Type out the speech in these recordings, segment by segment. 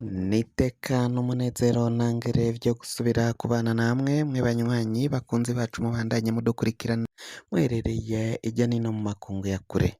N'iteka n'umunezero ntangere vyo gusubira kubana namwe mwe banywanyi bakunzi bacu mubandanye mudukurikirana muherereye irya nino mu makungu ya kure.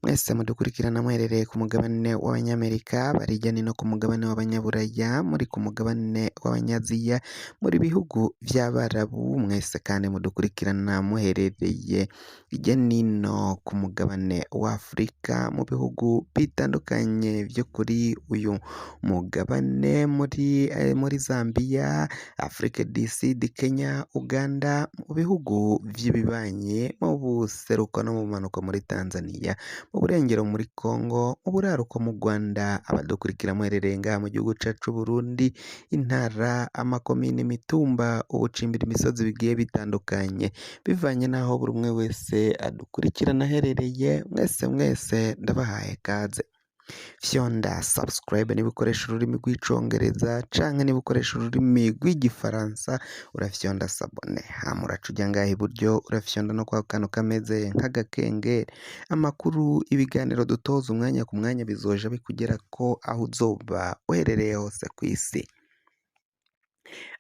Mwese mudukurikirana muherereye ku mugabane w'abanyamerika, bari hirya no hino ku mugabane w'abanyaburaya, muri ku mugabane w'abanyaziya, muri bihugu vy'abarabu, mwese kandi mudukurikirana muherereye hirya nino ku mugabane wa Afurika, mu bihugu bitandukanye vyo kuri uyu mugabane, muri Zambia, Afrique du Sud, Kenya, Uganda, mu bihugu vy'ibibanyi, mu buseruko no mu bumanuko muri Tanzania, mu burengero muri Congo, mu buraruko mu Rwanda, abadukurikira muherereye ngaha mu gihugu cacu c'Uburundi, intara, amakomine, imitumba, ubucimbiri, imisozi bigiye bitandukanye, bivanye n'aho buri umwe wese adukurikirana aherereye, mwese mwese ndabahaye kaze. Fyonda subscribe niba ukoresha ururimi rw'icongereza canke niba ukoresha ururimi rw'igifaransa urafyonda s'abonner, hama uraca uja ngaha iburyo urafyonda no kwa kantu kameze nk'agakengeri. Amakuru, ibiganiro dutoza umwanya ku mwanya bizoja bikugerako aho uzoba uherereye hose kw'isi.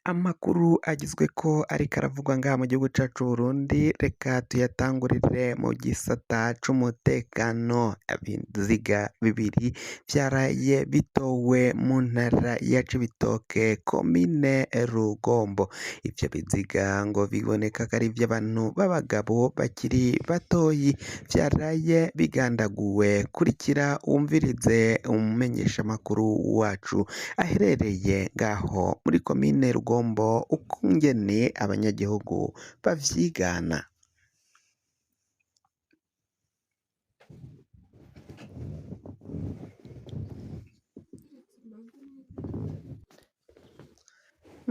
Amakuru agizweko ariko aravugwa ngaha mu gihugu cacu c'Uburundi, reka tuyatangurire mu gisata c'umutekano. Ibiziga bibiri vyaraye bitowe mu ntara ya Cibitoke, komine Rugombo. Ivyo biziga ngo biboneka ko ari ivy'abantu b'abagabo bakiri batoyi, vyaraye bigandaguwe. Kurikira wumvirize umumenyeshamakuru wacu aherereye ngaho muri komine Rugombo ukungene abanyagihugu bavyigana.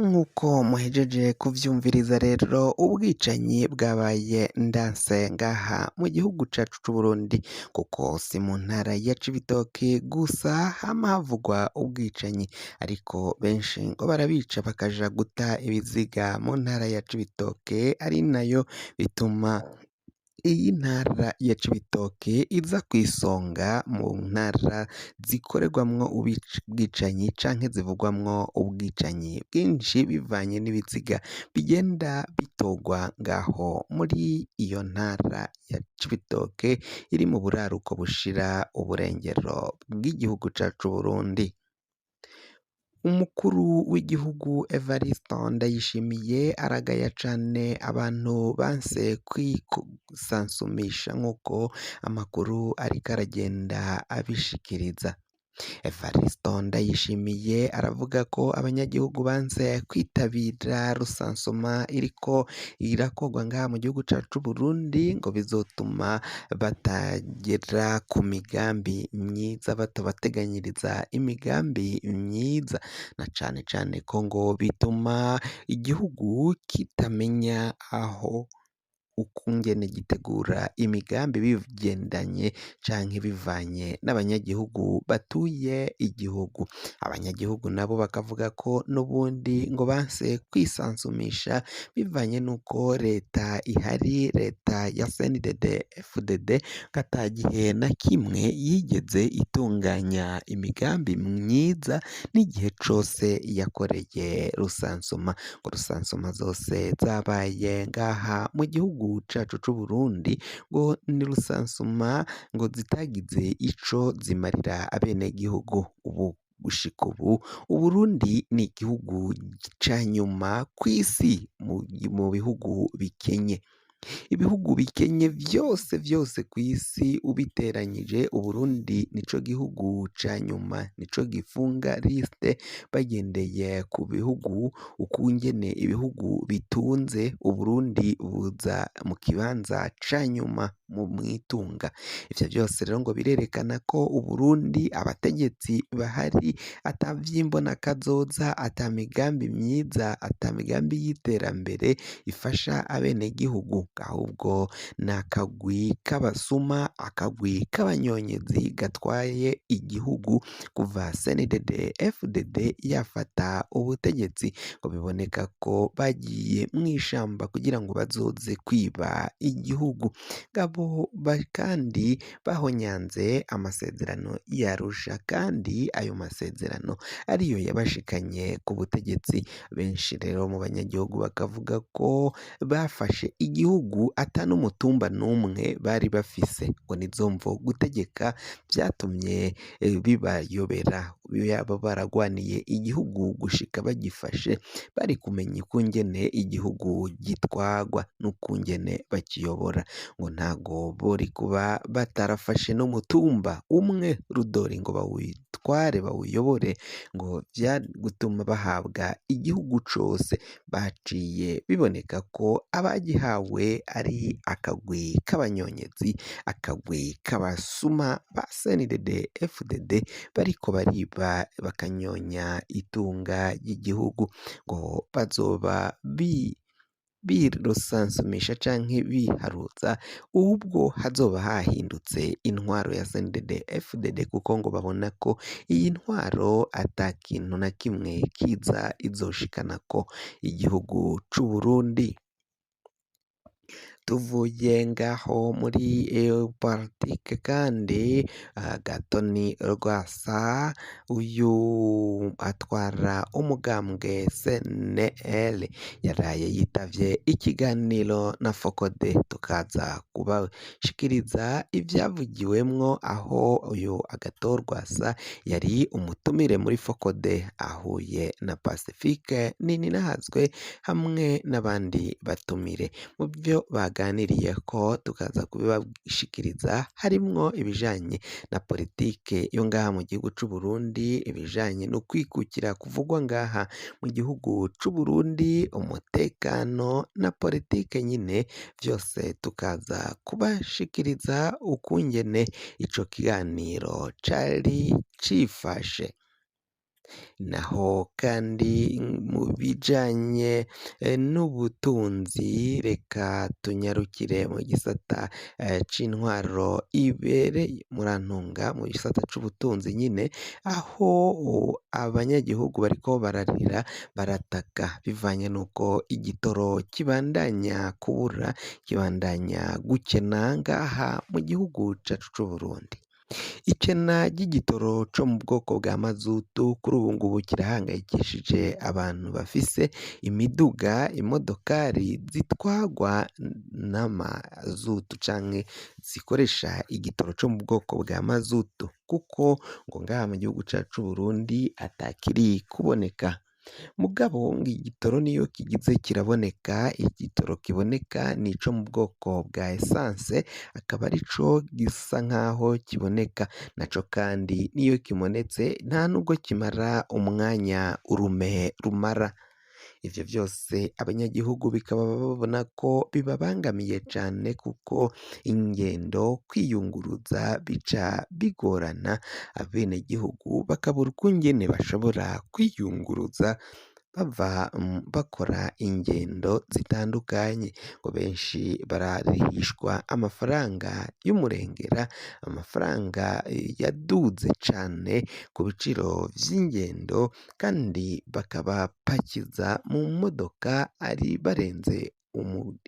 Nk'uko muhejeje kuvyumviriza rero ubwicanyi bwabaye ndanse ngaha mu gihugu cacu c'Uburundi kuko si mu ntara ya Cibitoke gusa hama havugwa ubwicanyi ariko benshi ngo barabica bakaja guta ibiziga mu ntara ya Cibitoke ari nayo bituma iyi ntara ya Cibitoke iza kw'isonga mu ntara zikorerwamwo ubwicanyi canke zivugwamwo ubwicanyi bwinshi bivanye n'ibiziga bigenda bitorwa ngaho muri iyo ntara ya Cibitoke iri mu buraruko bushira uburengero bw'igihugu cacu c'Uburundi. Umukuru w'igihugu Evariste Ndayishimiye aragaya cane abantu banse kwisansumisha nk'uko amakuru ariko aragenda abishikiriza. Evariste Ndayishimiye aravuga ko abanyagihugu banse kwitabira rusansuma iriko irakorwa ngaha mu gihugu cacu c'Uburundi ngo bizotuma batagera ku migambi myiza batabateganyiriza imigambi myiza na cane cane ko ngo bituma igihugu kitamenya aho ukungene gitegura imigambi bigendanye canke bivanye n'abanyagihugu batuye igihugu. Abanyagihugu nabo bakavuga ko n'ubundi ngo banse kwisansumisha bivanye n'uko leta ihari, leta ya CNDD FDD ko ata gihe na kimwe yigeze itunganya imigambi myiza n'igihe cose yakoreye rusansuma, ngo rusansuma zose zabaye ngaha mu gihugu cacu c'Uburundi ngo ni rusansuma ngo zitagize ico zimarira abenegihugu. Ubu gushika ubu Uburundi ni igihugu ca nyuma kw'isi mu bihugu bikenye. Ibihugu bikenye vyose vyose kw'isi ubiteranyije Uburundi nico gihugu ca nyuma, nico gifunga liste bagendeye ku bihugu ukungene ibihugu bitunze Uburundi buza mu kibanza ca nyuma mu mwitunga. Ivyo vyose rero ngo birerekana ko Uburundi abategetsi bahari ata vy'imbonakazoza, ata migambi myiza, ata migambi y'iterambere ifasha abenegihugu, ahubwo ni akagwi k'abasuma, akagwi k'abanyonyezi gatwaye igihugu kuva CNDD FDD yafata ubutegetsi, ngo biboneka ko bagiye mw'ishamba kugira ngo bazoze kwiba igihugu. Ngabo Abo kandi bahonyanze amasezerano y'Arusha, kandi ayo masezerano ariyo yabashikanye ku butegetsi. Benshi rero mu banyagihugu bakavuga ko bafashe igihugu ata n'umutumba n'umwe bari bafise, ngo nizo mvo gutegeka vyatumye bibayobera. Yaba baragwaniye igihugu gushika bagifashe, bari kumenya ukungene igihugu gitwagwa n'ukungene bakiyobora, ngo ntago bori kuba batarafashe n'umutumba umwe rudori ngo bawutware bawuyobore, ngo vyari gutuma bahabwa igihugu cose. Baciye biboneka ko abagihawe ari akagwi k'abanyonyezi, akagwi k'abasuma ba CNDD FDD bariko bariba bakanyonya itunga ry'igihugu, ngo bazoba birusansumisha canke biharuza ubwo hazoba hahindutse intwaro ya CNDD FDD, kuko ngo babona ko iyi ntwaro ata kintu na kimwe kiza izoshikanako igihugu c'Uburundi. Tuvuye ngaho muri politike kandi, Gatoni Rwasa uyu atwara umugambwe CNL yaraye yitavye ikiganiro na Fokode, tukaza kubashikiriza ivyavugiwemwo, aho uyu Agathon Rwasa yari umutumire muri Fokode ahuye na Pacifique Nininahazwe hamwe n'abandi batumire. Mu vyo baganiriyeko tukaza kubibashikiriza harimwo ibijanye na politike yo ngaha mu gihugu c'Uburundi, ibijanye no kwikukira kuvugwa ngaha mu gihugu c'Uburundi, umutekano na politike nyine, vyose tukaza kubashikiriza ukungene ico kiganiro cari cifashe. Naho kandi mu bijanye n'ubutunzi, reka tunyarukire mu gisata c'intwaro ibereye, murantunga, mu gisata c'ubutunzi nyine, aho abanyagihugu bariko bararira barataka bivanye n'uko igitoro kibandanya kubura, kibandanya gukena ngaha mu gihugu cacu c'Uburundi. Ikena ry'igitoro co mu bwoko bwa mazutu kuri ubu ngubu kirahangayikishije abantu bafise imiduga, imodokari zitwagwa n'amazutu canke zikoresha igitoro co mu bwoko bwa mazutu, kuko ngo ngaha mu gihugu cacu c'Uburundi atakiri kuboneka. Mugabo ngo igitoro niyo kigize kiraboneka, igitoro kiboneka nico mu bwoko bwa essence, akaba arico gisa nkaho kiboneka, naco kandi niyo kimonetse nta nubwo kimara umwanya urume rumara. Ivyo vyose abanyagihugu bikaba babona ko bibabangamiye cane, kuko ingendo kwiyunguruza bica bigorana, abenegihugu bakabura ukungene bashobora kwiyunguruza bava bakora ingendo zitandukanye. Ngo benshi bararihishwa amafaranga y'umurengera, amafaranga yaduze cane ku biciro vy'ingendo, kandi bakabapakiza mu modoka ari barenze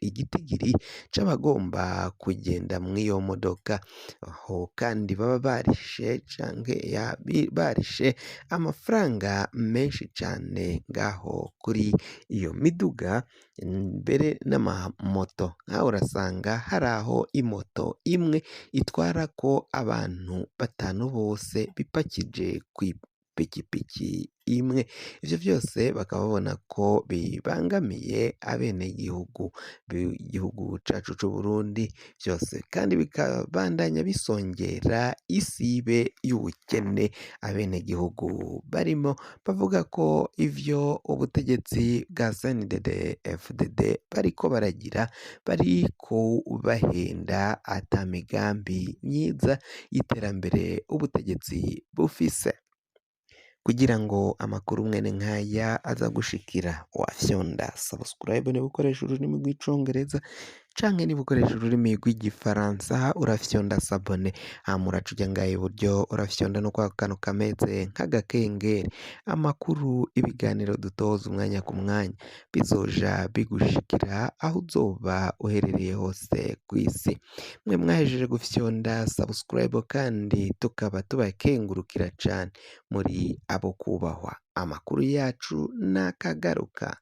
igitigiri c'abagomba kugenda mw'iyo modoka. Aho kandi baba barishe canke barishe amafaranga menshi cane ngaho kuri iyo miduga, mbere n'amamoto. Nkaho urasanga hari aho imoto imwe itwarako abantu batanu bose bipakije kw'ipikipiki imwe. Ivyo vyose bakaba babona ko bibangamiye abenegihugu b'igihugu cacu c'Uburundi, vyose kandi bikabandanya bisongera isibe y'ubukene abenegihugu barimo, bavuga ko ivyo ubutegetsi bwa CNDD FDD bariko baragira bariko bahenda ata migambi myiza y'iterambere ubutegetsi bufise. Kugira ngo amakuru mwene nkaya aza gushikira, wafyonda subscribe niba ukoresha ururimi rw'icongereza, Canke niba ukoresha ururimi rw'igifaransa, urafyonda s'abonner, hama uraca uja ngaha iburyo, urafyonda no kwa kantu kameze nk'agakengeri. Amakuru, ibiganiro dutoza umwanya ku mwanya bizoja bigushikira aho uzoba uherereye hose kw'isi. Mwe mwahejeje gufyonda subscribe kandi tukaba tubakengurukira cane, muri abo kubahwa. Amakuru yacu nakagaruka.